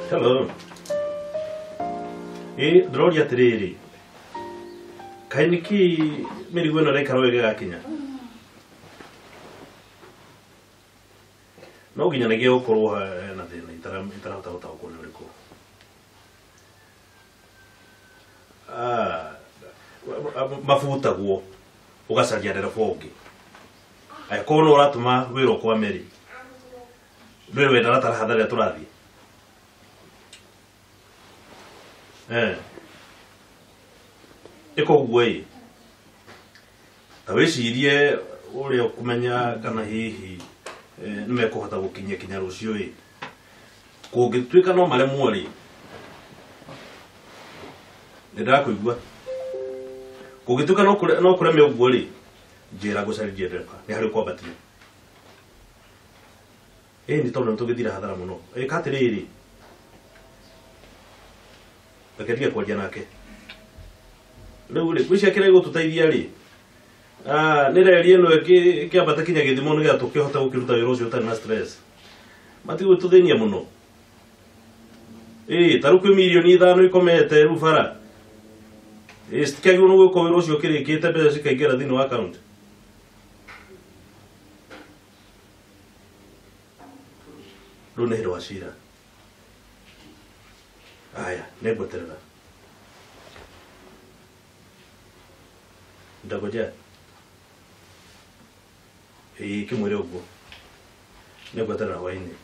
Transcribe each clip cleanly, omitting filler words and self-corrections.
Hello. Ĩ ndĩroria atĩrĩrĩ, kaĩ nĩkĩ mĩrigo ĩno ĩraikara ũũ ĩgĩgakinya? No nginya nĩgĩo gũkorwo hena thĩna itarahota gũtaũkwo nĩ ũrĩkũ. Ah, mabutagwo ũgacaria ndereba ũngĩ. Angĩkorwo nĩ ũratũma wĩra ũkwame rĩ, ndũrĩ wenda ratara hathara ĩrĩa tũrathiĩ. Eh. Ĩka ũguo ĩ, ta wĩcirie ũrĩa ũkũmenya kana hihi nĩ mekũhota gũkinyia kinya rũciũ ĩ. Kũngĩtuĩka no maremwo rĩ, nĩ ndakũigua. Kũngĩtuĩka no kũreme ũguo rĩ, njĩra ngũcarĩrie ndereba, nĩ harĩ ũkwambatia. Ĩ nĩ tondũ nĩ tũgĩthira hathara mũno. Ĩka atĩrĩrĩ, reke ndige kwaria nake. Rĩu rĩ, ngwĩciria kĩrĩa gĩgũtũteithia rĩ, nĩ reri ĩno ĩkĩambata kinya gĩthimo nĩgetha tũkĩhote gũkĩruta wĩra ũcio ũtarĩ na stress. Matigũtũthĩnia mũno. Ĩ, ta rĩu kwĩ mirioni 5 ikomete rĩu bara. Ĩ, citikĩagĩrĩirwo nĩ gwĩkwo wĩra ũcio ũkĩrĩkĩte mbeca cikaingĩra thĩinĩ wa account. Rĩu nĩ hĩndĩ wa cira. Aya, nĩ ngweterera. Ndagojea. Ĩ, kĩmwĩre ũguo. Nĩ ngweterera hwaĩ-inĩ.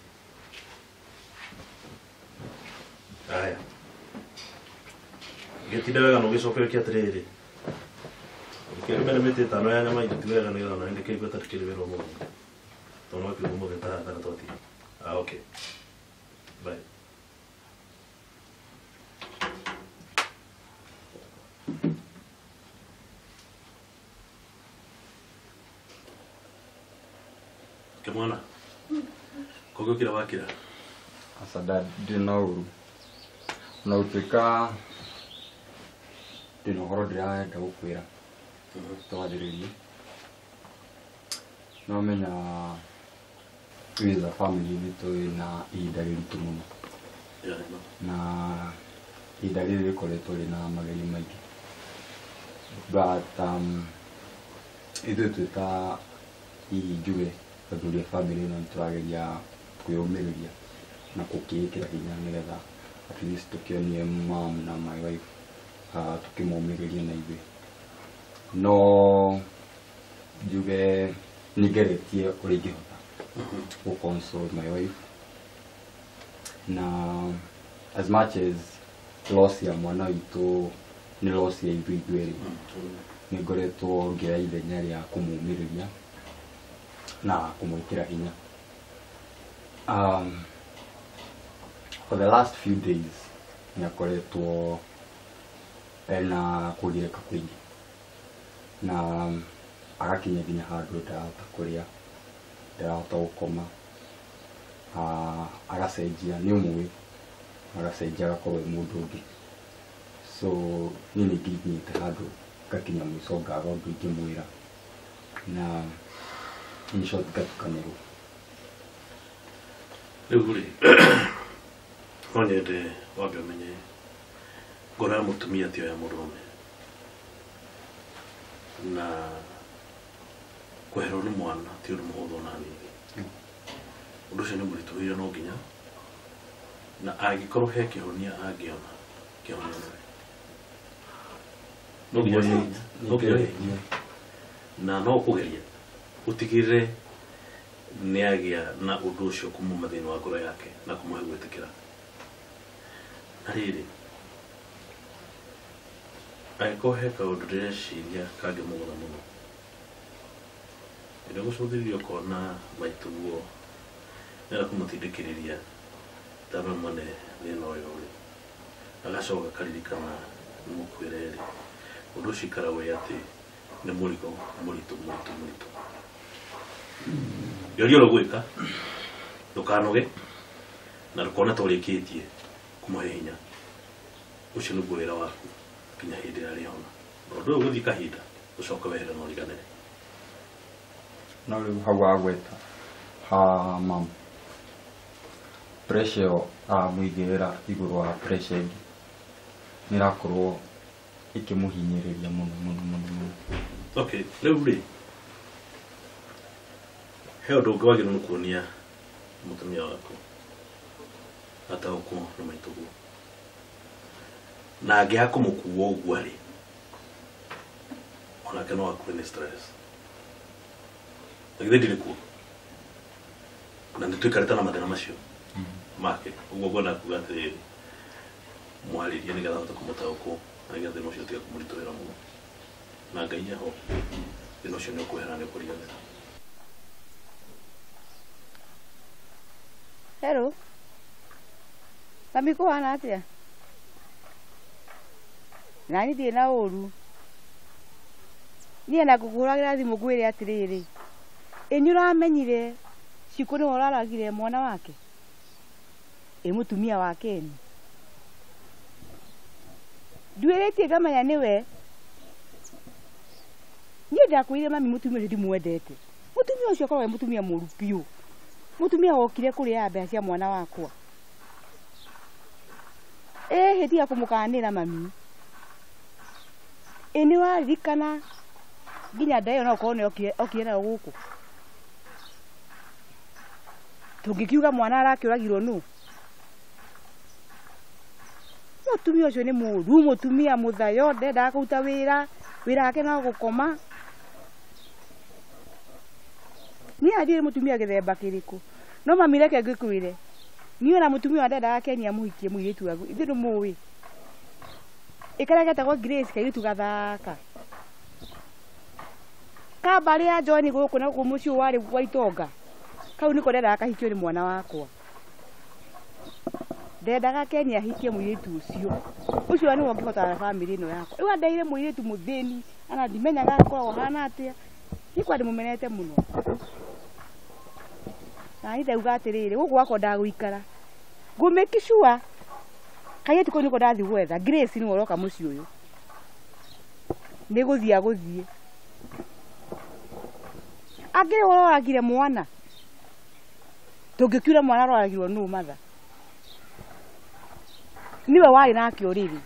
Aya. Gĩtinde wega na ũgĩcoke wĩke atĩrĩrĩ. Ũkĩrĩmĩre mĩtĩ 5 ya nyama ithiti wega nĩgetha ona ndĩkĩigue ta ndĩkĩrĩ wĩra ũmũthĩ. Tondũ no kĩugo ũmũthĩ ta hathara twathiĩ. Ah, okay. Bye. Kĩmwana, kũngĩũkĩra wakĩra? Aca ndĩ na ũru. Ona gũtuĩka ndĩna ũhoro ndĩrenda gũkwĩra twathĩrĩrie. No menya we as a family nĩ tũrĩ na ihinda rĩritũ mũno. Na ihinda rĩrĩ rĩkoretwo rĩna magerio maingĩ. But ithuĩ twĩ ta hihi njuge athuri a family ĩno nĩ tũrageria kwĩyũmĩrĩria na gũkĩĩkĩra hinya nĩgetha at least tũkĩonie mom na my wife tũkĩmomĩrĩrie na ithuĩ. No njuge nĩ ngeretie ũrĩa ingĩhota gũ console my wife na as much as loss ya mwana witũ nĩ loss ya ithuĩ ithuerĩ, nĩ ngoretwo ngĩoya ithenya rĩa kũmũmĩrĩria na kũmwĩkĩra hinya. For the last few days nĩ akoretwo ena kũgirĩka kũingĩ na agakinya nginya handũ ndarahota kũrĩa, ndarahota gũkoma, agacenjia, nĩ ũmũĩ, agacenjia agakorwo e mũndũ ũngĩ. So niĩ nĩ nginyĩte handũ ngakinya mũico ngaga ũndũ ingĩmwĩra na in short ngatukanĩrwo. Rĩu rĩ, no nyende wambe ũmenye ngoro ya mũtumia tiyo ya mũndũrũme. Na kweherwo nĩ mwana ti ũndũ mũhũthũ ona hanini. Ũndũ ũcio nĩ mũritũhĩire no nginya, na angĩkorwo he kĩhonia angĩona, kĩhonia nĩwe. No nginya ũhe hinya, no nginya ũhe hinya. Na no ũkũgeria ũtigĩrĩre nĩagĩa na ũndũ ũcio kumuma thĩinĩ wa ngoro yake na kũmũhe gwĩtĩkĩra. Na rĩrĩ, angĩkorwo he kaũndũ ndĩreciria kangĩmũgũtha mũno, ĩrĩa gũcũthĩrĩria ũkona maitũguo nĩarenda kũmũtindĩkĩrĩria ndanaumane thĩna ũyũ rĩ, agacoka akaririkana nĩ mũkuĩre rĩ, ũndũ ũcio ikara wĩ atĩ nĩ mũrigo mũritũ mũritũ mũritũ. Geria ũrĩa ũgwĩka, ndũkanoge na ndũkone ta ũrĩkĩtie kũmũhe hinya. Ũcio nĩguo wĩra waku nginya hĩndĩ ĩrĩa arĩhona. Na ũndũ ũyũ ũgũthiĩ kahinda ũcoke wehere na ũriganĩre. No rĩu hau wagweta ha mam, Pressure ĩyo aramũigĩrĩra igũrũ wa pressure ĩngĩ nĩ ĩrakorwo ĩkĩmũhinyĩrĩria mũno mũno mũno mũno. Okay, rĩu rĩ he ũndũ ũngĩ wagĩrĩirwo nĩ kuonia mũtumia waku ataũkwo nĩ maitũguo na angĩaga kũmũkua ũguo rĩ onake no akue nĩ stress. Na githĩ ndirĩ kuo na nĩ tũikarĩte na mathĩna macio make ũguo ngwenda kuga atĩrĩrĩ mwarĩrie nĩgetha ahote kũmũtaũkwo na nĩgetha thĩna ũcio ũtige kũmũritũhĩra mũno na Ngai eho thĩna ũcio nĩ ũkwehera nĩ ũkũriganĩra. Hello. Mami kũhana atĩa? Nani ndirĩ na ũru. Niĩ na ngũkũhũragĩra thimũ ngwĩre atĩrĩrĩ, ĩ nĩ ũramenyire Cikũ nĩwe ũraragire mwana wake? Ĩ mũtumia wake ni? Nduĩrĩtie ngamenya nĩwe. Niĩ ndakwĩrire mami mũtumia ũcio ndimwendete. Mũtumia ũcio akoragwo e mũtumia mũru biũ. Mũtumia wokire kũrĩa mbeca cia mwana wakwa. Ĩhĩ tiga kũmũkanĩra mami. Ĩ nĩ waririkana nginya nda ĩyo no ũkorwo nĩ okire nayo gũkũ. Tũngĩkiuga mwana arakĩũragirwo nũ? Mũtumia ũcio nĩ mũru, mũtumia mũthayo, ndendaga kũruta wĩra, wĩra wake no gũkoma. Niĩ ndiũĩ mũtumia gĩthemba kĩrĩkũ. No mami reke ngĩkwĩre, niĩ ona mũtumia ũyũ ndendaga Kenya amũhikie mũirĩtu waku, ithuĩ ndũmũĩ. Ĩ karĩa getagwo Grace kairĩtu gathaka. Kambarĩ ya John gũkũ na gũkũ mũciĩ warĩ wa itonga. Kau nĩko ndendaga kahikio nĩ mwana wakwa. Ndendaga Kenya ahikie mũirĩtu ũcio. Ũcio nĩwe ũngĩhotana na bamĩrĩ ĩno yakwa. Rĩu andeire mũirĩtu mũthĩni, ana ndimenyaga akoragwo ahana atĩa. Niĩ kwa ndĩmũmenete mũno. Na niĩ ndauga atĩrĩrĩ, gũkũ gwakwa ndagũikara. Ngũ-make sure kairĩtu kau nĩko ndathiĩ gwetha. Grace nĩwe ũroka mũciĩ ũyũ. Nĩ gũthiĩ agũthiĩ. Angĩrĩ ũroragire mwana. Tũngĩkiura mwana aroragirwo nũ matha? Niwe warĩ nake ũrĩrĩ.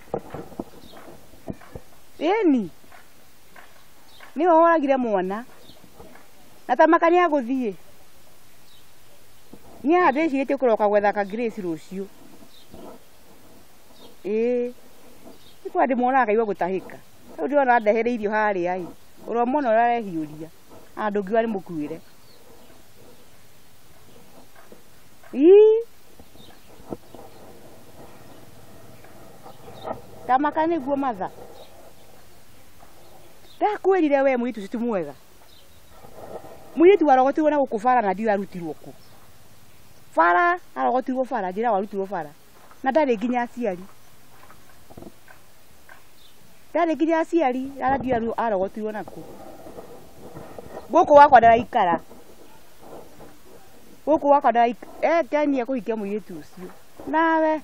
Ĩni. Niwe woragire mwana. Na ta maka nĩ agũthiĩ. Niĩ haha ndĩcirĩtie kũroka gwetha ka Grace rũciũ. Ĩĩ. Nĩ kwa ndĩmuonaga akaigua gũtahĩka. Rĩu ndĩrona ndehere irio harĩa ĩ. Ũromona ũrĩa arehiũria. Na ndũngiuga nĩ mũkuĩre. Ii. Tamaka nĩguo matha. Ndakwĩrire we mũirĩtu ũcio ti mwega. Mũirĩtu warogotirwo na gũkũ bara na ndiũĩ arutirwo kũ. Bara arogotirwo bara, njĩra warutirwo bara. Na ndarĩ nginya aciari. Ndarĩ nginya aciari, na ndiũĩ arogotirwo nakũ. Gũkũ gwakwa ndaraikara. Gũkũ gwakwa ndaraikara. Kenia kũhikia mũirĩtu ũcio. Nawe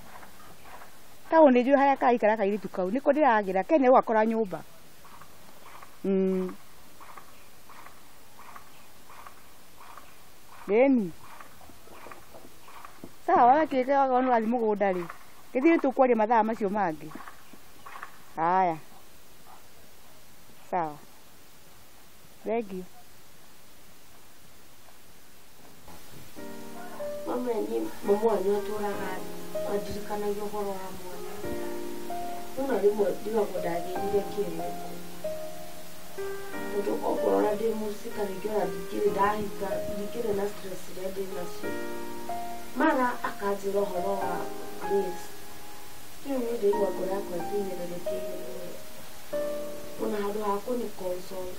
taũni njũĩ harĩa karaikara kairĩtu kau nĩko ndĩragĩra. Kenia ũgakora nyũmba. Ĩni. Sawa wekĩte wakorwo nĩ ũrathiĩ mũgũnda rĩ, gĩthiĩ tũkwaria mathaa macio mangĩ. Haya. Sawa. Thank you. Mama ni mamu wanyu atũraga andirikanagia ũhoro wa mwana. No rĩmwe ndigagwo ndagĩrire kĩroko. Tondũ okorwo ona ndĩ mũciĩ kana rĩngĩ ona ndikĩrĩ ndahika, ndikĩrĩ na stress iria ndĩ nacio. Mara akanjĩra ũhoro wa Grace. Rĩu niĩ ndĩraigua ngoro yakwa ĩhinyĩrĩrĩkĩire mũno. Ona handũ ha kũni console,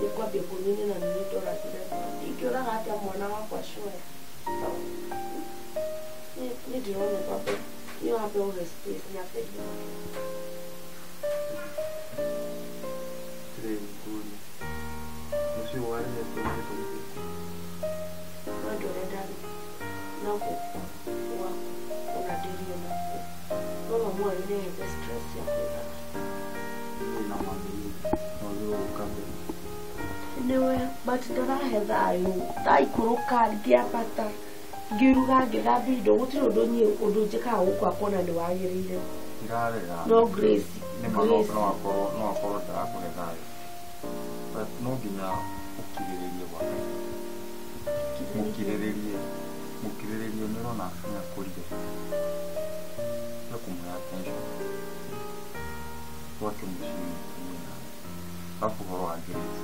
nĩ kwambia kũninĩra nĩ ndoragire mwana. Ingĩũraga atĩa mwana wakwa sure? Niĩ ndĩrona kwambe nĩ wambe ũhe space nyambe ndĩrore. Rĩu ngũrie, mũciĩ warehetwo nĩ gĩtũmi kĩrĩkũ? No ndũrĩa ndarĩ na gũkũ gwaku ona ndĩrĩ nakuo. No mamu wanyu nĩ ahete stress ya kũigana. Niĩ na mami no gũka mbere. Nĩwe, but ndarahe thayũ, ndaikũrũka ngĩambata Ngĩruga ngĩthambia indo gũtirĩ ũndũ niĩ ũndũ njĩkaga gũkũ akona nĩ wagĩrĩire. Ndirarega. No Grace. Nĩma no akorwo ndarakũhe thayũ. But no nginya ũkirĩrĩrie gwa kahinda. Mũkirĩrĩrie. Mũkirĩrĩrie nĩ ũrona nĩ akũrire. Tiga kũmũhe attention. Twake mũciĩ witũ niĩ nawe. Alafu ũhoro wa Grace.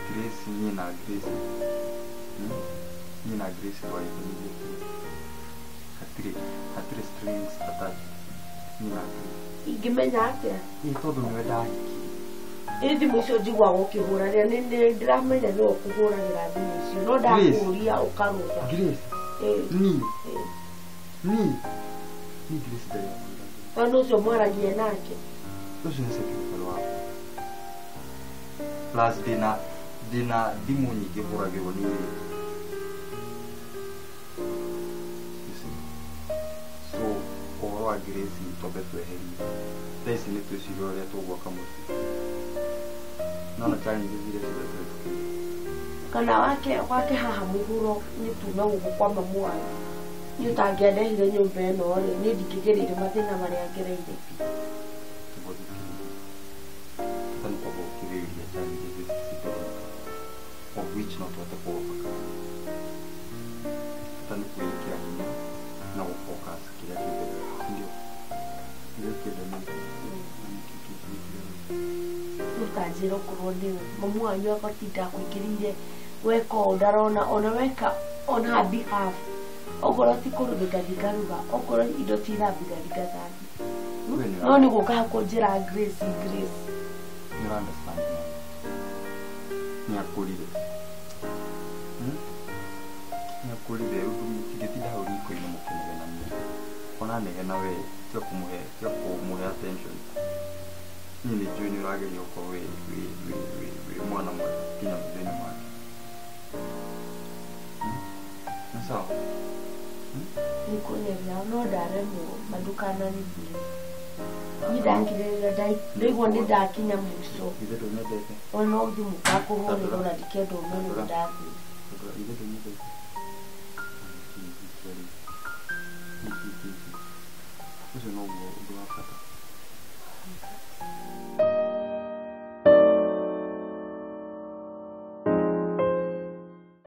Grace niĩ na Grace. Niĩ na Grace twarĩkanĩire atĩ hatirĩ strings attached. Niĩ na Grace. Ingĩmenya atĩa? Ĩ tondũ nĩwe ndahikirie. Ĩ thimũ icio njiguaga ũkĩhũranĩra nĩ ndĩramenya nĩwe ũkũhũranĩra thimũ icio no ndakũria ũkarũga. Grace. Niĩ. Niĩ. Niĩ Grace ndarĩ ahũragĩra. Tondũ ũcio mwaragia nake. Ũcio nĩ secretary wakwa. Plus ndĩna thimũ nyingĩ hũragĩrwo nĩ airĩtu. You see? So ũhoro wa Grace twambe tweherie. Thaa ici nĩ twĩcirie ũrĩa tũgwaka mũciĩ. Nona challenges iria ciothe tũhĩtũkĩire. Kana wake haha mũhuro nĩ tuma gũkũ kwa mamu wanyu. Niĩ ũtangĩandehire nyũmba ĩno rĩ, niĩ ndingĩgereire mathĩna marĩa ngereire. Bata nĩ kwamba gũkirĩrĩria challenges ici citũhĩtũka, of which no tũhote kũ overcome. Bata nĩ kwĩĩkĩra hinya na gũ focus kĩrĩa kĩ mbere, si ndio? Kĩrĩa kĩenda nĩ nĩkĩ kĩngĩkĩra. Ũtanjĩra okorwo nĩwe mamu wanyu agatinda akwĩkĩrĩire weka ũũ ndarona ona weka on her behalf. Okorwo ti kũruga ngathiĩ ngaruga, okorwo indo ti thambi ngathiĩ ngathambia. No nĩ gũka kũnjĩra Grace Grace. Nĩ ũra understand mama. Nĩ akũrire. Nĩ akũrire rĩu mũtingĩtinda hau riko-inĩ mũkĩnegenania. Ona negena we tiga kũmũhe attention. Niĩ nĩ njũĩ nĩ ũrageria gũkorwo wĩ mwana mwega nginya maitho-inĩ make. Nĩ sawa? Nĩ kũgeria no ndaremwo ma ndũkananithie. Niĩ ndakirĩrĩria ndaigua nĩ ndakinya mũico. Ithe ndũnyendete. Ona no thimũ ngakũhũrĩra ona ndikenda ũmenye ũrĩa ndathiĩ. Ithe ndũnyendete. Nĩkĩ? Ũcio noguo